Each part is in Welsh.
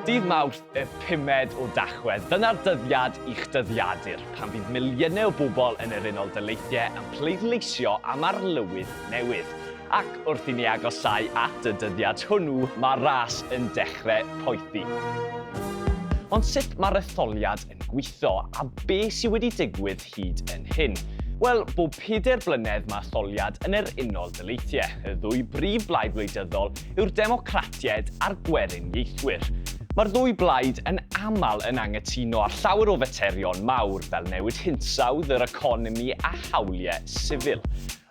Dydd Mawrth y pumed o Dachwedd, dyna'r dyddiad i'ch dyddiadur, pan fydd miliynau o bobl yn yr Unol Daleithiau yn pleidleisio am arlywydd newydd. Ac wrth i ni agosáu at y dyddiad hwnnw, mae'r ras yn dechrau poethi. Ond sut mae'r etholiad yn gweithio, a be sydd wedi digwydd hyd yn hyn? Wel, bob pedair blynedd mae etholiad yn yr Unol Daleithiau. Y ddwy brif blaid wleidyddol yw'r Democratiaid a'r Gweriniaethwyr. Mae'r ddwy blaid yn aml yn anghytuno ar llawer o faterion mawr, fel newid hinsawdd, yr economi a hawliau sifil.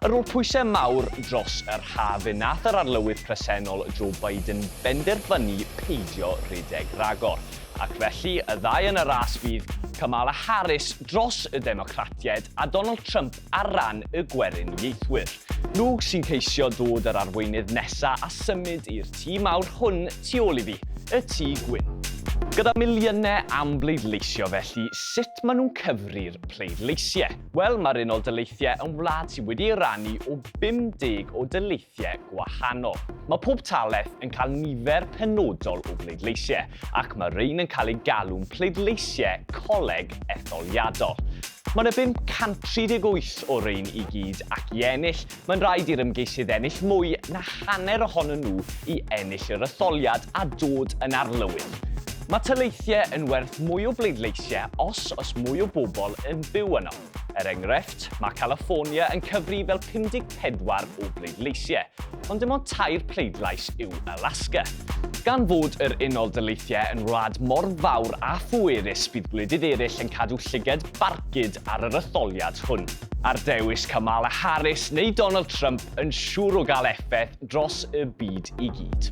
Ar ôl pwysau mawr dros yr haf, fe wnaeth yr arlywydd presennol Joe Biden benderfynu peidio rhedeg ragor. Ac felly, y ddau yn y ras fydd Kamala Harris dros y Democratiaid a Donald Trump ar ran y Gweriniaethwyr. Nhw sy'n ceisio dod yr arweinydd nesa a symud i'r tŷ mawr hwn tu ôl i fi, y Tŷ Gwyn. Gyda miliynau am bleidleisio felly, sut maen nhw'n cyfri'r pleidleisiau? Wel, mae'r Unol Daleithiau yn wlad sydd wedi ei rannu o 50 o daleithiau gwahanol. Mae pob talaith yn cael nifer penodol o bleidleisiau, ac mae rhain yn cael eu galw'n pleidleisiau coleg etholiadol. Mae yna 538 o rhain i gyd, ac i ennill, mae'n rhaid i'r ymgeisydd ennill mwy na hanner ohonyn nhw i ennill yr etholiad a dod yn arlywydd. Mae taleithiau yn werth mwy o bleidleisiau os oes mwy o bobl yn byw yno. Er enghraifft, mae California yn cyfri fel 54 o bleidleisiau, ond dim ond tair pleidlais yw Alaska. Gan fod yr Unol Daleithiau yn wlad mor fawr a phwerus, bydd gwledydd eraill yn cadw llygad barcud ar yr etholiad hwn. A'r dewis Kamala Harris neu Donald Trump yn siŵr o gael effaith dros y byd i gyd.